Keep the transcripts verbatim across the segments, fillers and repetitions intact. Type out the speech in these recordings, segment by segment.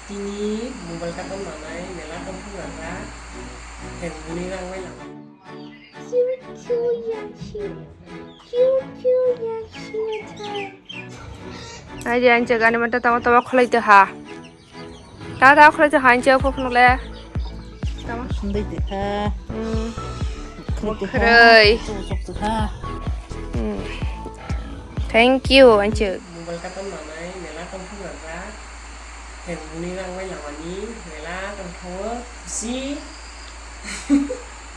Tini mobile katon manai mela tongthok rajak, heng buni rang bai lama. Kiu kiu yashi, kiu kiu yashi time. Ai di anche gani mata tama tama kholai te ha. Tama tama kholai te ha anche ko phunuk le. Tama. Sundai te ha. Hmm. Khwrwi te ha. Khwrwi. Sok sok te ha. Hmm. Thank you anche. Mobile katon manai mela tongthok rajak. Heng buni rang bai lamani mela tongthok si.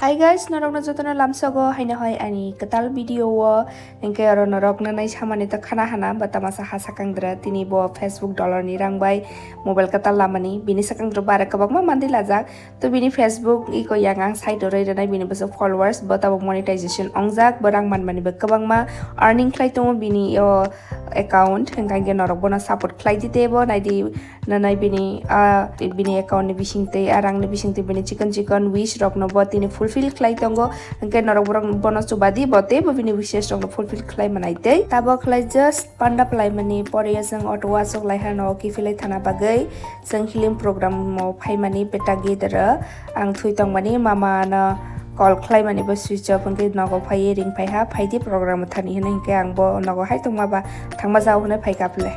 Hi guys, norokno jotono lamsogo haino hai ani kwtal video o, hinkhe oro norokno nai samani to khana hana, ba tamasa ha sakang dra tini bo Facebook dollar ni rang bai mobile kwtal lamani, bini sakang dra bare kwbangma mandi lajak. To bini Facebook iko yang ang side o rwi rwnai, bini bwswk followers bo tabuk monetization ongjak, bo rang manmani bo kwbangma earning khlai tongo bini o account, hinkhe norok bono support khlai di tei bo nai di. Nanai bini, ah, bini account ni bising twi, ah, rang ni bising twi bini chikon chikon wish rok no bo tini fulfill khlai tongo. Hinkhe norok borok bono chuba di, bo tei bo bini wishes rok no fulfill khlai manai tei. Tabok khlai just panda phlai mani pore ya chwng auto o achuk lai ha no kiphilai thana bagwi chwng hilim program o phai mani beta gidero ang thui tong mani mama no call khlai mani bo switch off hinkhe nogo phai ring phai ha, phai di program o thani hinwi hinkhe ang bo nogo hai tongma ba thangma jao hinwi phai kha phle.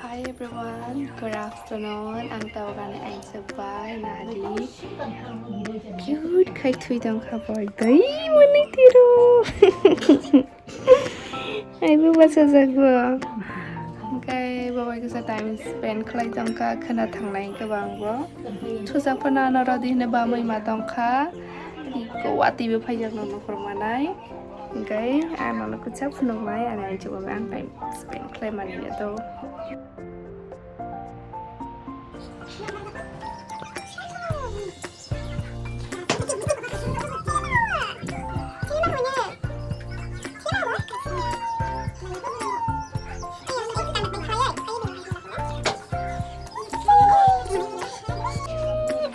Hi everyone, good afternoon. Ang tawagani aisuk bai nahadi. Cute khai thui tong kha boi dai mani tiro. Ai bo basa jago. Kai bo bai kisa time spend khlai tong kha khana thangnai khe bang bo. Thusa phana no rodi hine ba mai ma tong kha. Iko wati bo phai jak no nokor manai. Hinkhe ang nono kwchak phunuknai, ani aisuk bai ang time spend khlai mani ya to.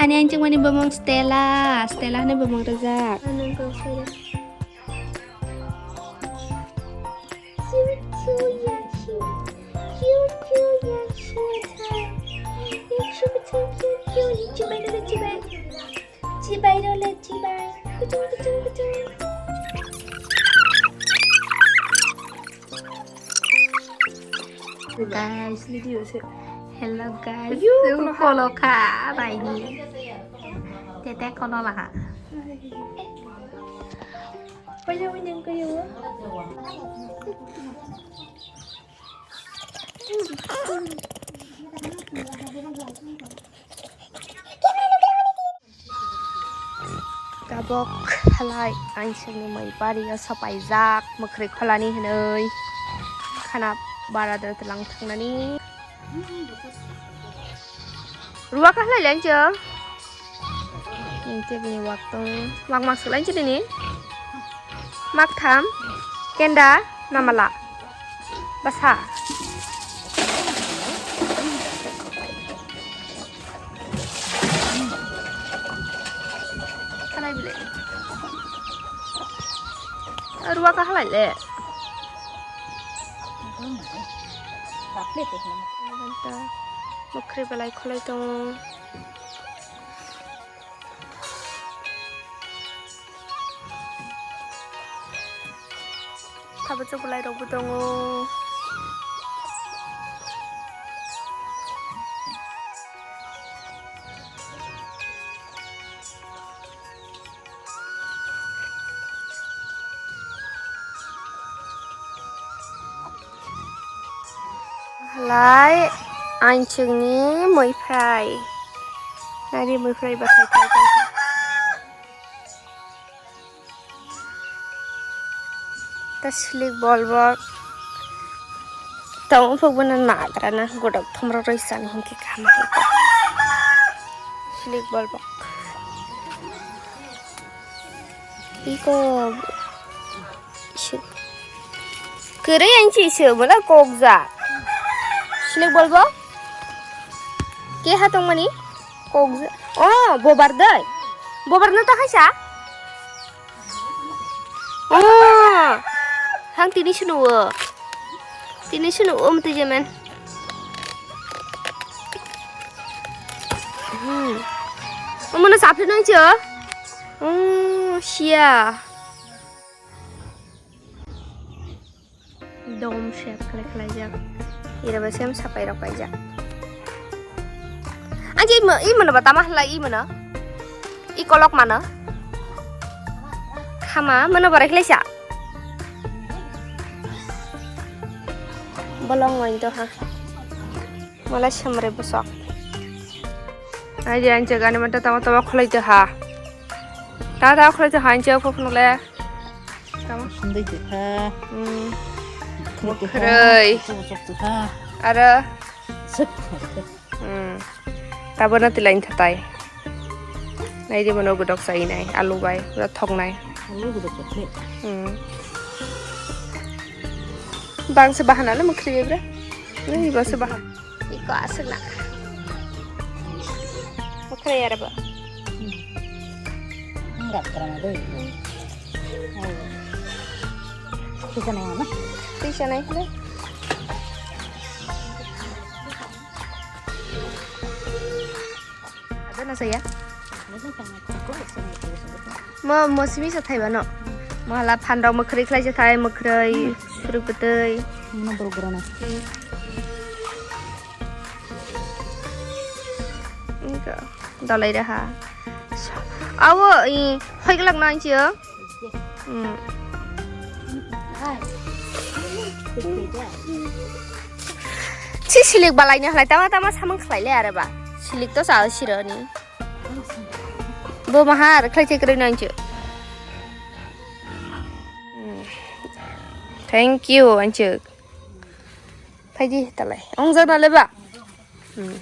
Ani aisuk mani bumung Stella, Stella hinwi bumung rijak. Guys, video se. Hello guys. Ayo, kolo kha bai ni. Tete kolo la. Kaya wini kaya. Tabok halai aisukni mai bario sopaijak mwkhwrwi kholani hinwi khana bara da tlang thangnani. Ruwa kha halai le aisuk. Ningte bini wak tong wak mak sulai chini ni. Mak tham kenda namala basa. Halai bile. Ruwa kha halai le. Mwkhwrwi belai kholai tongo. Tabuk chwng bwlairokbo tongo. Halai aisukni mui phrai. Nari mui phrai bathai thai tongkha. Ta silik bol bo. Tong phuk bono nagra na godok thomrok roi sani hinkhe kama hai. Silik bol bo. Iko. Kwrwi ang chi se mala kokjak. Silik bol bo. Keha tongmani kokjak. Oh, bobar dai. Bobar no ta haisa. Oh. Hang tini sunu o. Tini sunu o mtui jemen. Hmm. Omono saphi nang cho? Hmm, sia. Dom shape khlai khlaijak. Ira ba sem sapai rok kaijak. Anji imo, imo no ba tama hlai imo no. I kolok mano. Khama mano barai khlaisa. Bolong wain to ha. Mala samre bosok. Ai di anche gani mata tama tama kholai te ha. Ta ta kholai te ha anche phone le. Tama. Sundai te ha. Hmm. Kholai te ha. Khroi. Sok sok te ha. Ara. Sok. Hmm. Tabona tilain thatai. Nai di mano godok sai nai alu bai pura thok nai. Alu godok thok nai. Hmm. Bangsa bahana le mukri bre. Nai bangsa bahana. Iko aswk na. Mukri ara ba. Enggak terang deh. Ayo. Bisa nai mana? Bisa nai le. Ada na saya? Mo mo simi sa thai bano. Mo hala phan rok mukri khlai sa thai mukri suruk bwtwi. Mo borok borok na. Engka dalai raha. Awo i hoi glak na anchi o. Hmm. Si silik balai ni halai tama tama samang khlai le are ba. Silik to sa siro ni. Bo maha ar khlai chekre na anchi. Hmm. Thank you anchi. Phaidi talai. Ong jak na le ba. Hmm.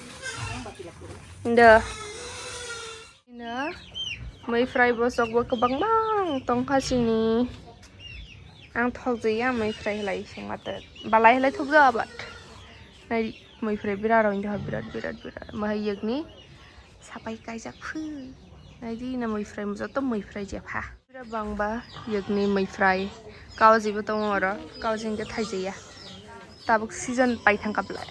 Ndo. Ino mui fry bosok bo kwbangma tongkha sini. Ang thokjaya mui fry halai sengma tok. Balai halai thokjaya abat. Nai mui fry birat rong jaha birat birat birat. Mahai yekni sapai kaijak phu. Nai di na mui fry joto mui fry jepha. Birat bangba yekni mui fry. Kaoji bo tongo oro. Kaoji hwnkhe thaijaya. Tabuk season pai thangkha bwlai.